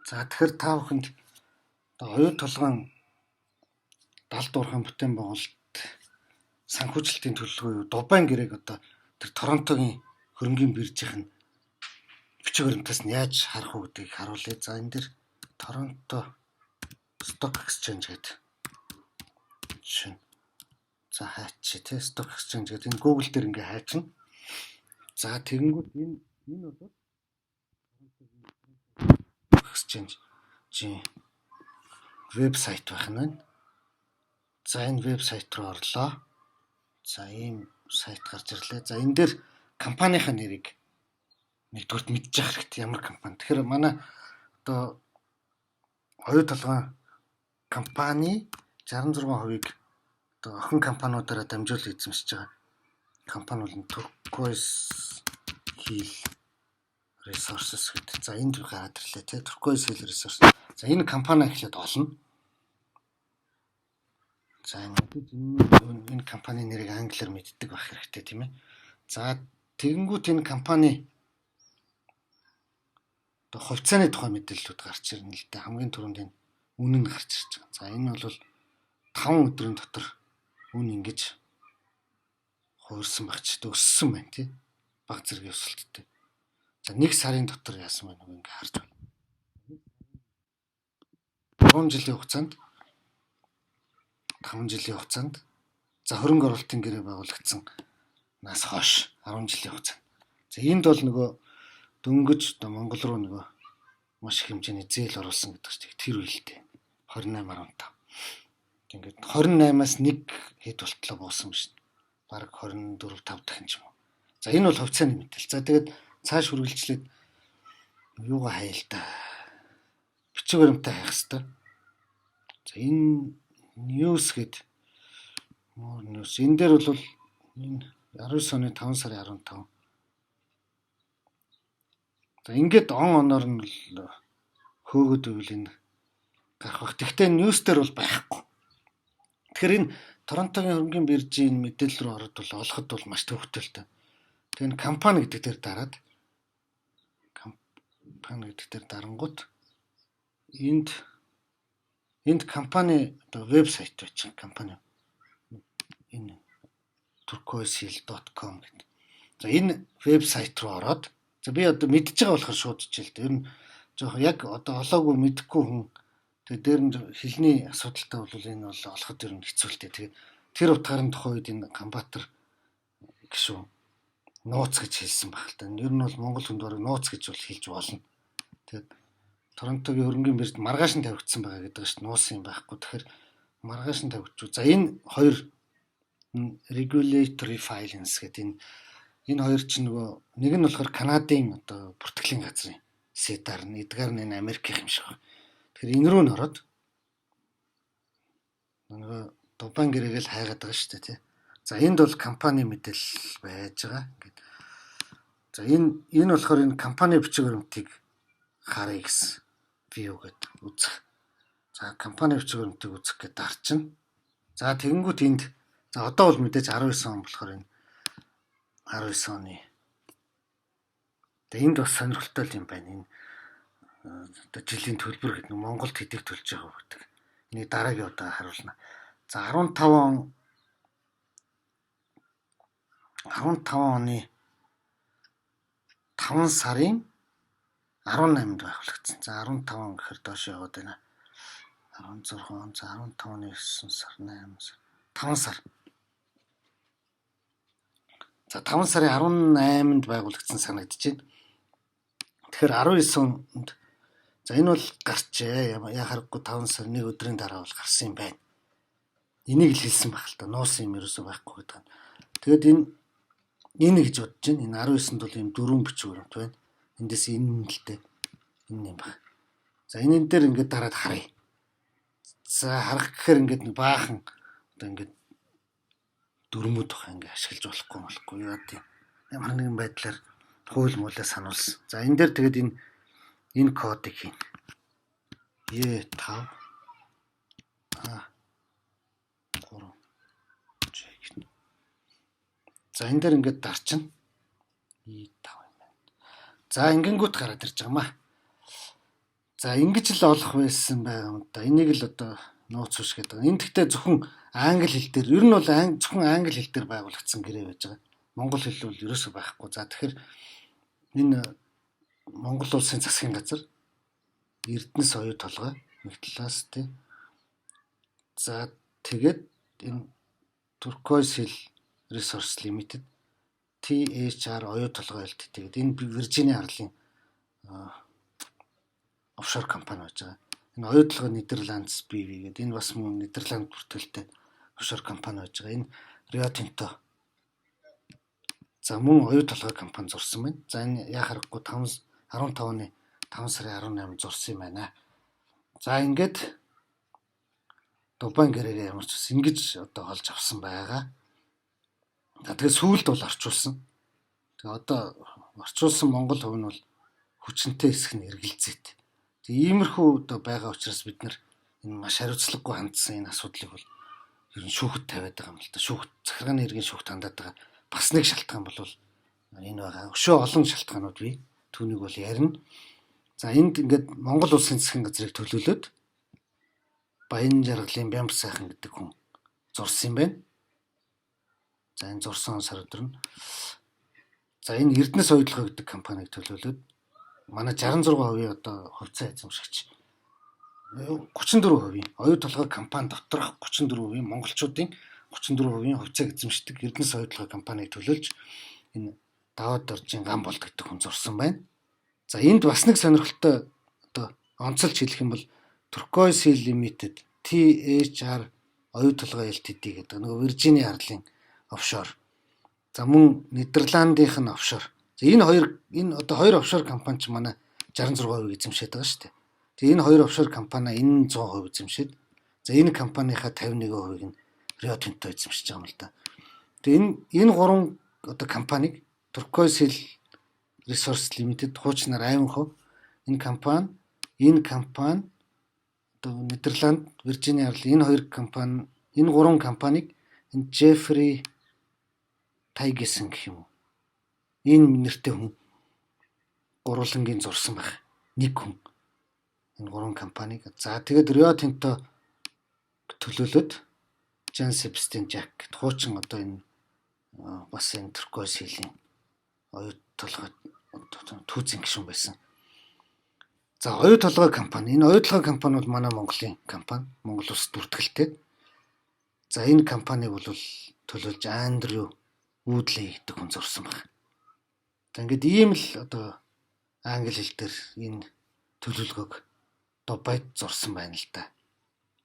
За, тэгэхээр та бүхэнд одоо оюун толгойн далд уурхайн бүтээн байгуулалт санхүүжилтийн төлөвлөгөө юу, Дубайн гэрээг одоо тэр Торонтогийн хөрөнгийн биржийнх нь бичиг баримтаас нь яаж харах уу гэдгийг харуулъя. За, энэ дээр Торонто Stock Exchange гэдэг жишээ нь. За, хайчи те, Stock Exchange гэдэг энэ Google дээр ингээ хайчна. За, тэгэнгүүт энэ бол Exchange-ийн вебсайт байх нь байна. За, энэ вебсайт руу орлоо. За, ийм сайт гарч ирлээ. За, энэ дээр компанийнхаа нэрийг нэгдүгээрт мэдчих хэрэгтэй, ямар компани. Тэгэхээр манай одоо оюу толгойн компани 66%-ийг одоо охин компаниудаараа дамжуул эзэмшиж байгаа компани бол Turquoise Hill Resources гэдэг. За, энд гараад ирлээ те, Turquoise Hill Resources. За, энэ компани эхлээд олно. За, энэ компани нэрийг англиар мэддэг байх хэрэгтэй, тийм ээ. За, тэгэнгүүт энэ компани одоо хувьцааны тухай мэдээллүүд гарч ирнэ л дээ. Хамгийн түрүүнд энэ үнэ нь гарч ирж байгаа. За, энэ бол 5 өдрийн дотор үн ингэж хувирсан байх ч өссөн байна тий. Баг зэргийн өсөлттэй. За, нэг сарын дотор яасан байна вэ, ингээ харж байна. 3 жилийн хугацаанд, 5 жилийн хугацаанд, за, хөрөнгө оруулалтын гэрээ байгуулагдсан нас хойш 10 жилийн хугацаанд. За, энд бол нөгөө дөнгөж одоо Монгол руу нөгөө маш их хэмжээний зээл оруулсан гэдэг чинь тэр үелтэй 28.5. Ингээд 28-аас нэг хэд болтлоо буусан биш. Бараг 24 5 дахин ч юм уу. За, энэ бол хувьцааны мэдээлэл. За, тэгээд цааш үргэлжлээд юугаа хаяа л да. Бичиг баримтаа хайх хэвээр. За, энэ news гээд more news. Энэ дээр бол энэ 19 оны 5 сарын 15. За, ингээд он оноор нь л хөөгд байвал энэ гарах бах. Гэхдээ news дээр бол байхгүй. Тэгэхээр энэ Торонтогийн хөрөнгийн биржийн мэдээлэл рүү ороод бол олоход бол маш төвөгтэй. Тэгээ энэ компани гэдэг дээр дараад, компани гэдэг дээр дарангууд энд компани одоо вебсайт байж байгаа, компани энэ turquoisehill.com гэдэг. За, энэ вебсайт руу ороод, за, би одоо мэдж байгаа болохоор шууд хичээл. Ер нь жоох яг одоо олоогүй, мэдэхгүй хүн, тэгээ дээр нь хэлний асуудалтай бол энэ бол олоход ер нь хэцүү л дээ. Тэгээд тэр утгаар нь тухайн үед энэ Ганбаатар гишүүн нууц гэж хэлсэн баг л та. Ер нь бол монгол хүнд бараг нууц гэж бол хэлж болно. Тэгээд Торонтогийн хөрөнгийн биржид маргааш нь тавигдсан байгаа гэдэг чинь нууц юм байхгүй. Тэгэхээр маргааш нь тавигдчих. За, энэ хоёр regulatory filings гэдэг энэ хоёр чинь нөгөө нэг нь болохоор Канадын одоо бүртгэлийн газрын SEDAR, эдгээр нь энэ Америкийн юм шиг байна. Тэгэхээр энэ рүү н ороод нөгөө Дубайн гэрээгээл хайгаад байгаа шүү дээ, тий. За, энд бол компани мэдээлэл байж байгаа. Ингээд. За, энэ болохоор энэ компани бичиг баримтыг харъя гэсэн, view гэдэг үзэх. За, компани бичиг баримтыг үзэх гэдэг дарчна. За, тэгэнгүүт энд, за, одоо бол мэдээж 19 он болохоор энэ 19 оны. Тэгээ энд бас сонирхолтой юм байна. Энэ одоо жилийн төлбөр гэдэг нь Монголд хэдийг төлж байгаа гэдэг. Энийг дараагийн удаа харуулна. За, 15 он, 15 оны 5 сарын 18-нд байгуулагдсан. За, 15 он гэхээр доош яваад байна. 16 он, за, 15 оны 9 сар, 8 сар, 5 сар. За, 5 сарын 18-нд байгуулагдсан санагдаж байна. Тэгэхээр 19 онд, за, энэ бол гарчээ. Яа харахгүй 5 сар нэг өдрийн дараа бол гарсан юм байна. Энийг л хэлсэн байх л та. Нуусан юм ерөөсөө байхгүй гэдэг нь. Тэгээд энэ гэж бодож байна. Энэ 19-нд бол ийм дөрвөн бичиг баримт байна. Эндээс энэ нь л дээ. Энэ юм байна. За, энэ дээр ингээд дараад харъя. За, харах гэхээр ингээд нэг баахан одоо ингээд дүрмүүд баг, ингээд ашиглаж болохгүй яа тийм. Ямар нэгэн байдлаар хууль муулаа сануулсан. За, энэ дээр тэгээд энэ кодыг хийн. E5 А 3 Ж гэнэ. За, энэ дээр ингээд дарчна. E5 юм байна. За, ингэнгүүт гараад ирж байгаа маа. За, ингэж л олох байсан байгаа юм да. Энийг л одоо нууц биш гэдэг. Энэ гэхдээ зөвхөн англи хэл дээр, ер нь бол зөвхөн англи хэл дээр байгуулагдсан гэрээ байж байгаа. Монгол хэл бол ерөөсөө байхгүй. За, тэгэхээр энэ Монгол улсын засгийн газар, Эрдэнэс оюу толгой нэг талаас, тий. За, тэгээд энэ Turquoise Hill Resource Limited, THR оюу толгой Ltd гэдэг энэ Виржиний арлын офшор компани байж байгаа. Энэ оюу толгой Нидерландс BV гэдэг энэ бас мөн Нидерланд бүртгэлтэй офшор компани байж байгаа. Энэ Rio Tinto, за, мөн оюу толгой компани зурсан байна. За, энэ яа харахгүй 5 15 оны 5 сарын 18 зурсан юм байна. За, ингээд Дубайн гэрээгээ ямар ч бас ингэж одоо олж авсан байгаа. За, тэгээ сүүлд бол орчуулсан. Тэгээ одоо орчуулсан монгол хувь нь бол хүчинтэй хэсэг нь эргэлзээт. Тэгээ иймэрхүү одоо байгаа учраас бид нар энэ маш хариуцлагагүй хандсан энэ асуудлыг бол ер нь шүүхэд тавиад байгаа юм л да. Шүүхт, захиргааны иргэн шүүхт хандаад байгаа бас нэг шалтгаан бол энэ байгаа. Өшөө олон шалтгаанууд бий. Түүнийг бол ярина. За, энд ингээд Монгол улсын засгийн газрыг төлөөлөөд Баян жаргалын Бямб сайхан гэдэг хүн зурсан юм байна. За, энэ зурсан он сар өдөр нь. За, энэ Эрдэнэс оюутлогоо гэдэг компанийг төлөөлөөд манай 66% одоо хувьцаа эзэмшигч, 34%, оюу толгой компани доторх 34% монголчуудын 34% хувьцааг эзэмшдэг Эрдэнэс оюу толгой компанийг төлөөлж энэ Даваад Доржийн гам болд гэдэг хүн зурсан байна. За, энд бас нэг сонирхолтой одоо онцолж хэлэх юм бол Turquoise Hill Limited, THR оюу толгой Ltd гэдэг нөгөө Виржиний арлын офшор. За, мөн Нидерландынх нь офшор. За, энэ хоёр, энэ одоо хоёр офшор компани ч манай 66% эзэмшээд байгаа шүү дээ. Тэгээ энэ хоёр офшор компани энэ 100% эзэмшээд, за, энэ компанийнхаа 51%-ийг нь Rio Tinto эзэмшиж байгаа юм л да. Тэгээ энэ гурван одоо компанийг Turquoise Hill Resource Limited, хуучнаар Ivanhoe, энэ компани, одоо Нидерланд, Виржиния арал, энэ хоёр компани, энэ гурван компанийг энэ Jeffrey Thygesen гэх юм уу. Энэ нэртэй хүн гурвалангийн зурсан байх. Нэг хүн. Энэ гурван компанийг. За, тэгээд Rio Tinto төлөөлөөд Jean Sebastien Jacques гэд хуучин одоо энэ бас энэ Turquoise Hill-ийн оюу толгой түүзийн гишүүн байсан. За, оюу толгой компани. Энэ оюу толгой компани бол манай Монголын компани. Монгол улсад бүртгэлтэй. За, энэ компанийг бол төлөөлж Андрю Вудлей гэдэг хүн зурсан байна. За, ингээд ийм л одоо англи хэл дээр энэ төлөвлөгөөг Дубайд зурсан байна л да.